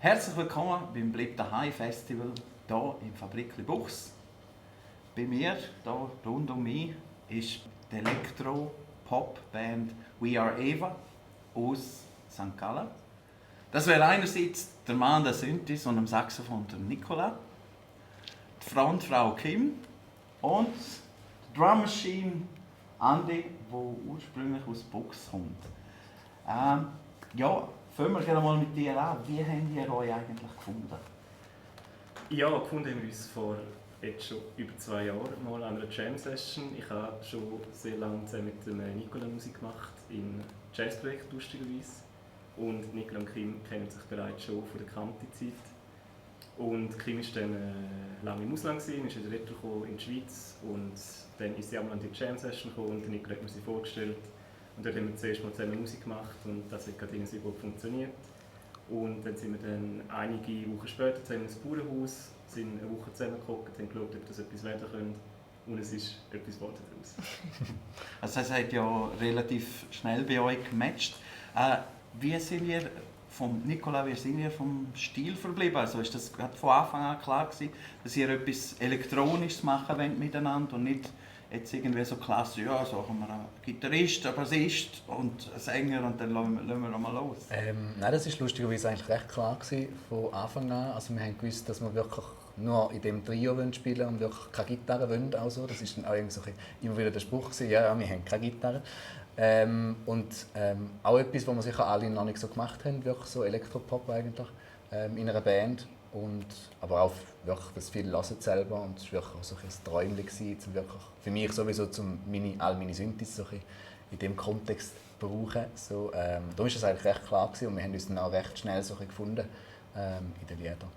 Herzlich willkommen beim Bleib daheim Festival hier im Fabrikli Buchs. Bei mir, hier rund um mich, ist die Elektro-Pop-Band We Are Eva aus St. Gallen. Das wäre einerseits der Mann der Synthes und am Saxophon der Nicola, die Frontfrau Kim und die Drum Machine Andy, der ursprünglich aus Buchs kommt. Ja, fangen wir gerne mal mit dir an. Wie habt ihr euch eigentlich gefunden? Ja, gefunden haben wir uns vor jetzt schon über 2 Jahren mal an einer Jam-Session. Ich habe schon sehr lange zusammen mit dem Nicola Musik gemacht, im Jazzprojekt lustigerweise. Und Nicola und Kim kennen sich bereits schon von der Kanti-Zeit. Und Kim war dann lange im Ausland, ist wieder retour in die Schweiz. Und dann ist sie einmal an die Jam-Session gekommen und Nicola hat mir sie vorgestellt. Und dort haben wir zuerst mal zusammen Musik gemacht und das hat gerade irgendwie gut funktioniert. Und dann sind wir dann einige Wochen später zusammen ins Bauernhaus, sind eine Woche zusammengeguckt, haben geschaut, ob das etwas werden könnte. Und es ist etwas geworden daraus. Also es hat ja relativ schnell bei euch gematcht. Wie sind ihr vom Stil verblieben? Also ist das gerade von Anfang an klar gewesen, dass ihr etwas Elektronisches machen wollt miteinander und nicht jetzt irgendwie so klassisch, ja, so haben wir einen Gitarrist, einen Bassist und einen Sänger und dann lassen wir mal los? Nein, das war lustigerweise eigentlich recht klar gewesen, von Anfang an. Also wir haben gewusst, dass wir wirklich nur in diesem Trio spielen und wirklich keine Gitarre wollen. Also. Das war dann auch irgendwie so immer wieder der Spruch gewesen, ja, wir haben keine Gitarre. Auch etwas, was wir sicher alle noch nicht so gemacht haben, wirklich so Elektropop eigentlich, in einer Band. Aber auch wirklich, dass viele hören selber und es war wirklich auch so ein Träumchen gewesen, wirklich für mich sowieso, all meine Synthes so in diesem Kontext zu brauchen. So, da war es eigentlich recht klar gewesen und wir haben uns dann auch recht schnell so gefunden in den Liedern.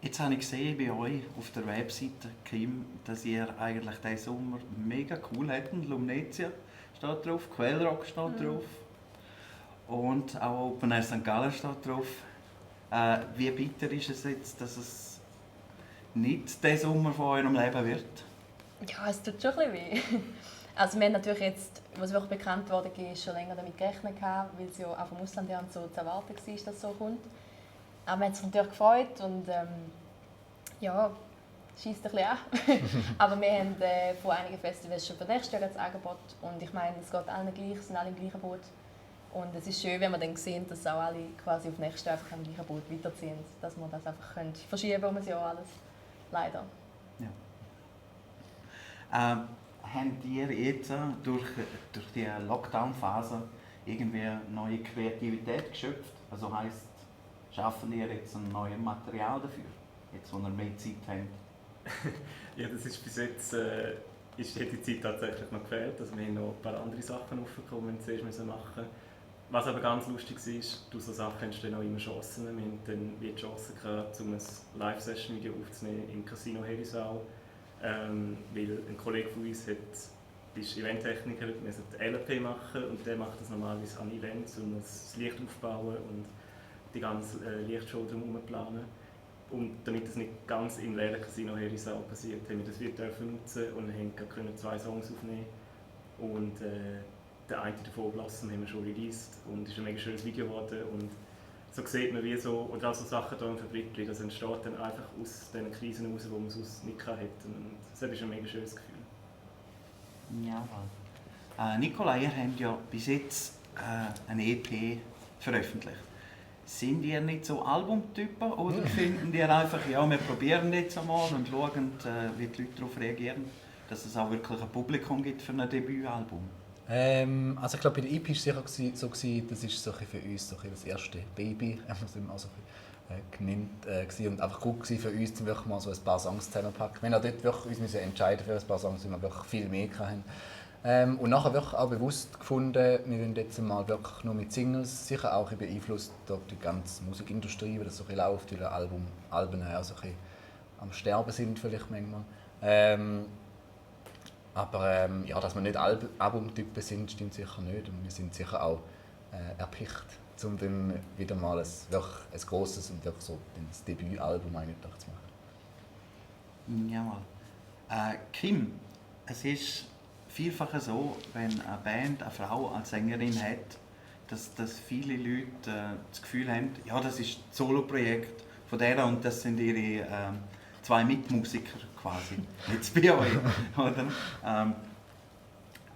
Jetzt habe ich gesehen bei euch auf der Webseite, Kim, dass ihr eigentlich diesen Sommer mega cool hättet. Lumnezia steht drauf, Quellrock steht drauf und auch Open Air St. Gallen steht drauf. Wie bitter ist es jetzt, dass es nicht der Sommer von eurem Leben wird? Ja, es tut schon ein bisschen weh. Also wir haben natürlich jetzt, was wirklich bekannt wurde, schon länger damit gerechnet, weil es ja auch vom Ausland her so zu erwarten war, dass es so kommt. Aber wir haben uns natürlich gefreut und ja, scheisst ein bisschen an. Aber wir haben von einigen Festivals schon für nächstes Jahr das Angebot und ich meine, es geht allen gleich, es sind alle im gleichen Boot. Und es ist schön, wenn man dann sieht, dass auch alle quasi auf nächstes Jahr einfach am gleichen Boot weiterziehen, dass man das einfach verschieben um ein Jahr alles. Leider. Ja. Habt ihr jetzt durch die Lockdown-Phase irgendwie neue Kreativität geschöpft? Also heisst, schaffen ihr jetzt ein neues Material dafür, jetzt wo ihr mehr Zeit habt? Ja, das ist bis jetzt hat die Zeit tatsächlich noch gefehlt. Also wir haben noch ein paar andere Sachen aufgekommen, die wir zuerst machen mussten. Was aber ganz lustig war, durch solche Sachen entstehen auch immer Chancen. Wir hatten dann die Chance gehabt, um ein Live-Session-Video aufzunehmen im Casino Herisau. Weil ein Kollege von uns ist Eventtechniker, wir sollten LP machen und der macht das normalerweise an Events und das Licht aufbauen und die ganze Lichtshow drumherum planen. Und damit das nicht ganz im leeren Casino Herisau passiert, haben wir das wieder nutzen und haben 2 Songs aufnehmen. Und der eine davon, Blossom, haben wir schon released und es ist ein mega schönes Video geworden. Und so sieht man, wie so, oder auch so Sachen hier im Fabrikli, das entsteht dann einfach aus diesen Krisen heraus, die man sonst nicht hatte. Und das ist ein mega schönes Gefühl. Jawohl. Nicola, ihr habt ja bis jetzt eine EP veröffentlicht. Sind ihr nicht so Albumtypen oder finden ihr einfach, ja, wir probieren jetzt einmal und schauen, wie die Leute darauf reagieren, dass es auch wirklich ein Publikum gibt für ein Debütalbum? Also ich glaube, bei der EP war es sicher so, das ist so für uns so das erste Baby, haben wir es immer so genannt, und einfach gut für uns, um wirklich mal so ein paar Songs zusammenzupacken. Wir haben dort wirklich uns entscheiden für ein paar Songs, weil wir wirklich viel mehr hatten. Und nachher wirklich auch bewusst gefunden, wir wollen jetzt mal wirklich nur mit Singles, sicher auch beeinflusst durch die ganze Musikindustrie, weil das so ein bisschen läuft, weil Alben auch so ein bisschen am Sterben sind vielleicht manchmal. Aber ja, dass wir nicht Albumtypen sind, stimmt sicher nicht. Und wir sind sicher auch erpicht, um dann wieder mal ein grosses und wirklich so das Debütalbum eigentlich zu machen. Jawohl. Kim, es ist vielfach so, wenn eine Band eine Frau als Sängerin hat, dass viele Leute das Gefühl haben, ja, das ist das Solo-Projekt von der und das sind ihre zwei Mitmusiker quasi. Jetzt bei euch. Oder?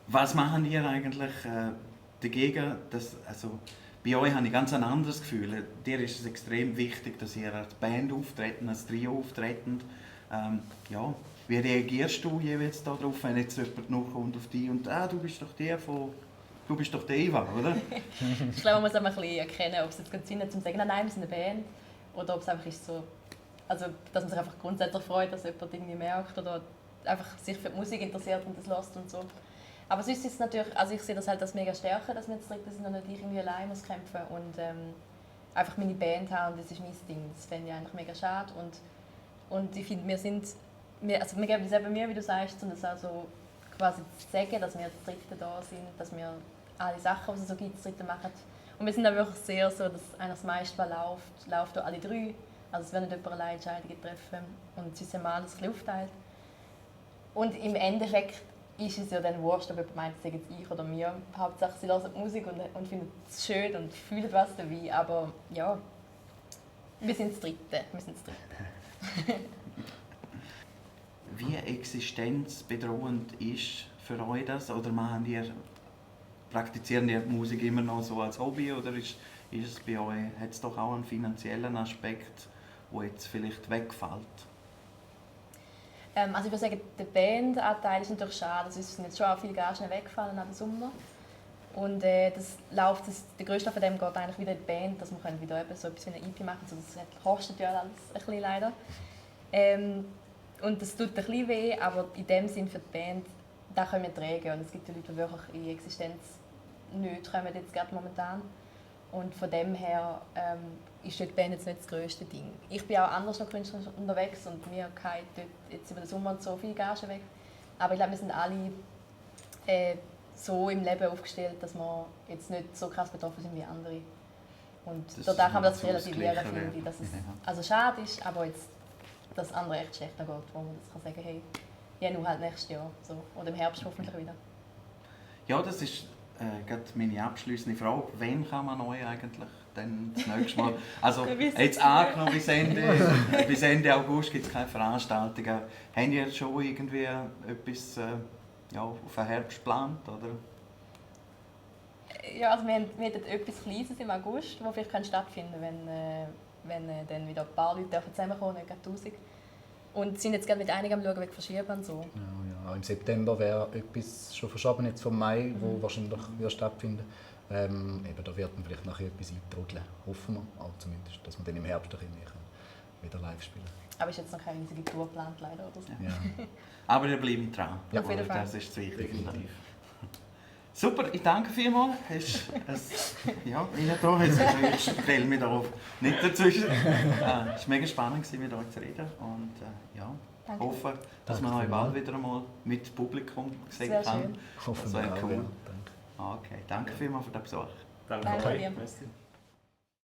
Was machen ihr eigentlich dagegen? Also, bei euch habe ich ganz ein anderes Gefühl. Dir ist es extrem wichtig, dass ihr als Band auftreten, als Trio auftreten. Ja, wie reagierst du jeweils darauf, wenn jetzt jemand noch kommt auf dich und du bist doch du bist doch der Eva, oder? Ich glaube, man muss einmal ein bisschen erkennen, ob es jetzt Sinn ist, zu sagen, nein, wir sind eine Band, oder ob es einfach ist so, also dass man sich einfach grundsätzlich freut, dass jemand irgendwie merkt oder einfach sich für die Musik interessiert und das lässt und so. Aber sonst ist es natürlich, also ich sehe das halt als mega Stärke, dass wir jetzt direkt sind und nicht ich irgendwie allein muss kämpfen und einfach meine Band haben und das ist mein Ding. Das fände ich eigentlich mega schade und ich finde, wir geben uns eben Mühe, wie du sagst, um das auch so quasi zu sagen, dass wir zu dritte da sind, dass wir alle Sachen, die es so gibt, zu dritte machen. Und wir sind dann wirklich sehr so, dass einer das meiste läuft auch alle drei. Also es wird nicht jemand alleine Entscheidungen treffen und systematisch das ein bisschen aufteilt. Und im Endeffekt ist es ja dann wurscht, ob jemand meint, es sei jetzt ich oder mir. Hauptsache, sie hören die Musik und finden es schön und fühlen was dabei. Aber ja, wir sind das Dritte. Wie existenzbedrohend ist für euch das? Oder praktizieren ihr die Musik immer noch so als Hobby? Oder ist es bei euch, hat es doch auch einen finanziellen Aspekt, der jetzt vielleicht wegfällt? Also ich würde sagen, der Bandanteil ist natürlich schade. Also es sind jetzt schon auch viele Gagen weggefallen nach dem Sommer. Und der grösste von dem geht eigentlich wieder in die Band, dass wir wieder so etwas wie eine EP machen können. Also das kostet ja alles ein bisschen leider. Und das tut ein bisschen weh, aber in dem Sinn für die Band, da können wir tragen. Und es gibt ja Leute, die wirklich in Existenz nicht kommen, jetzt gerade momentan. Und von dem her ist die Band jetzt nicht das grösste Ding. Ich bin auch anders noch künstlerisch unterwegs und mir fallen dort jetzt über den Sommer so viele Gagen weg. Aber ich glaube, wir sind alle so im Leben aufgestellt, dass wir jetzt nicht so krass betroffen sind wie andere. Und da kann man das relativieren, finde ich, dass es also schade ist, aber jetzt das andere echt schlechter geht, wo man das kann sagen, hey, ja, nur halt nächstes Jahr so. Oder im Herbst hoffentlich wieder. Ja, das ist gerade meine abschliessende Frage. Wann kann man euch eigentlich dann das nächste Mal... Also jetzt angenommen, bis Ende August gibt es keine Veranstaltungen. Habt ihr schon irgendwie etwas auf den Herbst geplant? Oder? Ja, also wir hätten etwas Kleines im August, das vielleicht stattfinden kann, wenn dann wieder ein paar Leute zusammenkommen, nicht gerade 1000. Und sind jetzt gerade mit einigen am Schauen, wegen Verschieben und so. Ja, im September wäre etwas schon verschoben, jetzt vom Mai, wo wahrscheinlich wieder stattfinden. Eben, da wird man vielleicht nachher etwas eintrudeln. Hoffen wir, auch zumindest, dass wir dann im Herbst wieder live spielen. Aber ist jetzt noch keine riesige Tour geplant, leider. Oder so. Ja. Aber ihr bleibt dran. Ja, auf jeden Fall. Das ist das Wichtige. Super, ich danke vielmals. Ich stelle mich darauf nicht dazwischen. Es war mega spannend, mit euch zu reden. Und ich hoffe, dass man euch bald wieder einmal mit Publikum sehen kann. Hoffen wir auch. Cool. Okay, danke vielmals für den Besuch. Danke. Danke dir. Merci.